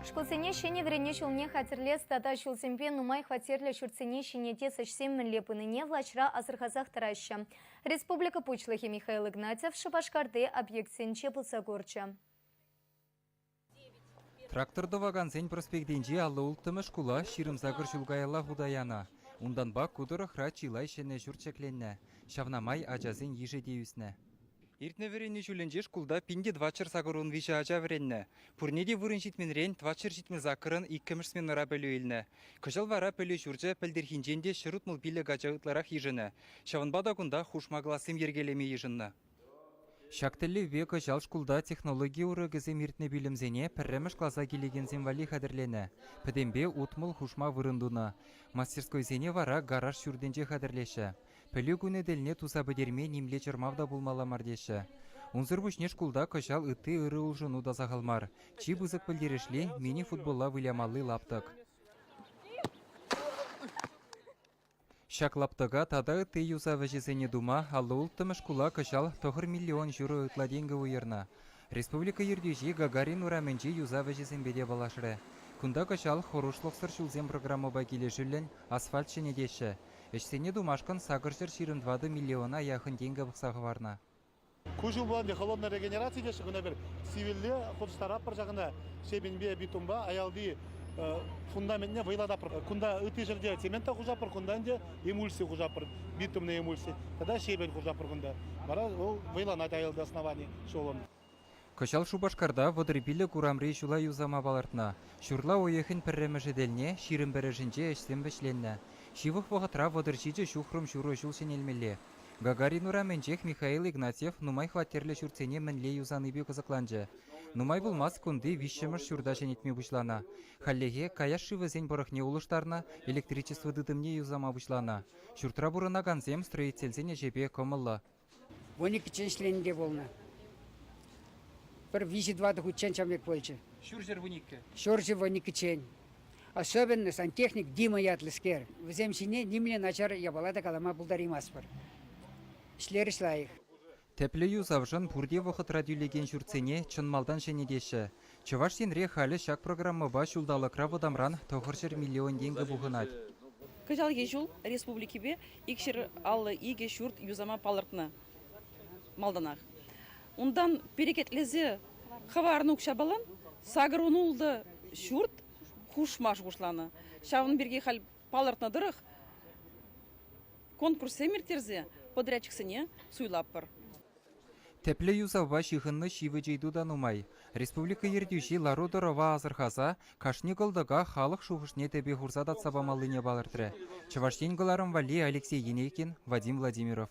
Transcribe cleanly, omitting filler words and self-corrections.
Шкулсене ҫӗнӗ вӗренӳ ҫулне хатӗрлес тата ҫулсемпе нумай хваттерлӗ ҫуртсене ҫӗнетес ӗҫсем мӗнле пынине влаҫра асӑрхасах тӑраҫҫӗ. Республика Пуҫлӑхӗ Михаил Игнатьев Шупашкарти объектсенче пулса курчӗ. Трактор тӑвакансен проспектӗнчи 56-мӗш шкула 28 ҫул каялла хута янӑ. Унтанпа ку тӑрӑхра чылай ҫӗнӗ ҫурт ҫӗкленнӗ. Ҫавна май ачасен йышӗ те ӳснӗ. Иртнӗ вӗренӳ ҫулӗнче шкулта 1483 ача вӗреннӗ. Пурне те вырӑн ҫитменрен 478-ӑн иккӗмӗш сменӑра пӗлӳ илнӗ. Кӑҫал вара пӗлӳ ҫурчӗ пӗлтӗрхинчен те 165 ача ытларах йышӑнӗ. Ҫавӑнпа та кунта хушма классем йӗркелеме йышӑннӑ. Ҫак тӗллевпе кӑҫал шкулта технологи урокӗсем иртнӗ пӳлӗмсене пӗрремӗш класа килекенсем валли хатӗрленӗ. Пӗтӗмпе 60 хушма вырӑн тунӑ. Мастерскойсене вара гараж ҫуртӗнче хатӗрлеҫҫӗ. Пӗлӳ кунӗ тӗлне туса пӗтерме нимле чӑрмав та пулмалла мар теҫҫӗ. Унсӑр пуҫне шкулта кӑҫал ытти ырӑ улшӑну та сахал мар. Чи пысӑк пӗлтерӗшли мини-футболла вылямалли лаптӑк. Ҫак лаптӑка тата ытти юсав ӗҫӗсене тума 56-мӗш шкула кӑҫал 9 миллион ҫурӑ ытла тенкӗ уйӑрнӑ. Республика ертӳҫи Гагарин урамӗнчи юсав ӗҫӗсемпе те паллашрӗ. Кунта кӑҫал Хӑрушлӑхсӑр ҫулсем программӑпа килӗшӳллӗн асфальт ҫӗнетеҫҫӗ. Ӗҫсене тумашкӑн 824 миллиона яхӑн тенкӗ пӑхса хӑварнӑ. Ку ҫул пулан холодная регенераци теҫҫӗ кӑна пӗр сивӗлле хутӑштаратпӑр ҫакна щебеньпе, битумпа аялти фундаментне вӑйлататпӑр. Кунта ытти ҫӗрте цемент та хушатпӑр, кунта ӗнтӗ эмульси хушатпӑр, битумная эмульси тата щебень хушатпӑр кунта. Вара вӑл вӑйланать аялти основани ҫулӑн. Кӑҫал Шупашкарта 35 урамри ҫула юсама палӑртнӑ. Ҫурла уйӑхӗн пӗрремӗшӗ тӗлне 21-мӗшӗнче ӗҫсем вӗҫленнӗ. Ҫывӑх вӑхӑтра 37 ҫухрӑм ҫурӑ ҫул ҫӗнелмелле. Гагарин урамӗнчех Михаил Игнатьев нумай хваттерлӗ ҫуртсене мӗнле юсанипе кӑсӑкланчӗ. Нумай пулмасть кунти виҫҫӗмӗш ҫурта ҫӗнетме пуҫланӑ. Хальлӗхе каяш шывӗсен пӑрӑхне улӑштарнӑ, электричество тытӑмне юсама пуҫланӑ. Ҫуртра пурӑнакансем строительсен ӗҫӗпе кӑмӑллӑ. 12-ччен ӗҫлени те пулнӑ. Пӗр виҫӗ-тӑватӑ хутчен ҫав пек пулчӗ. Ҫурҫӗр 12. Ҫурҫӗр 12-ччен. Особенно сантехник Дима ятлӑскер. Вӗсем ҫине нимле начар япала та калама пултараймастпӑр. Ӗҫлерӗҫ лайӑх. Тӗплӗ юсавшӑн пурте вӑхӑтра тӳлекен ҫуртсене чӑн малтан ҫӗнетеҫҫӗ. Чӑваш Енре халӗ ҫак программӑпа ҫулталӑкра вӑтамран 900 миллион тенкӗ пухӑнать. Кӑҫалхи ҫул республикипе 252 ҫурт юсама палӑртнӑ малтанах. Унтан перекетлесе хӑварнӑ укҫапалан 86 ҫурт хушма шухӑшланӑ. Ҫавӑн пирки халь палӑртнӑ тӑрӑх конкурссем ирттерсе подрядчиксене суйлатпӑр. Тӗплӗ юсавпа ҫыхӑннӑ ҫивӗч ыйту та нумай. Республика ертӳҫи лару-тӑрӑва асӑрхаса кашни кӑлтӑка халӑх шухӑшне тӗпе хурса татса памаллине палӑртрӗ. Чӑваш Ен кӑларӑм валли Алексей Енейкин, Вадим Владимиров.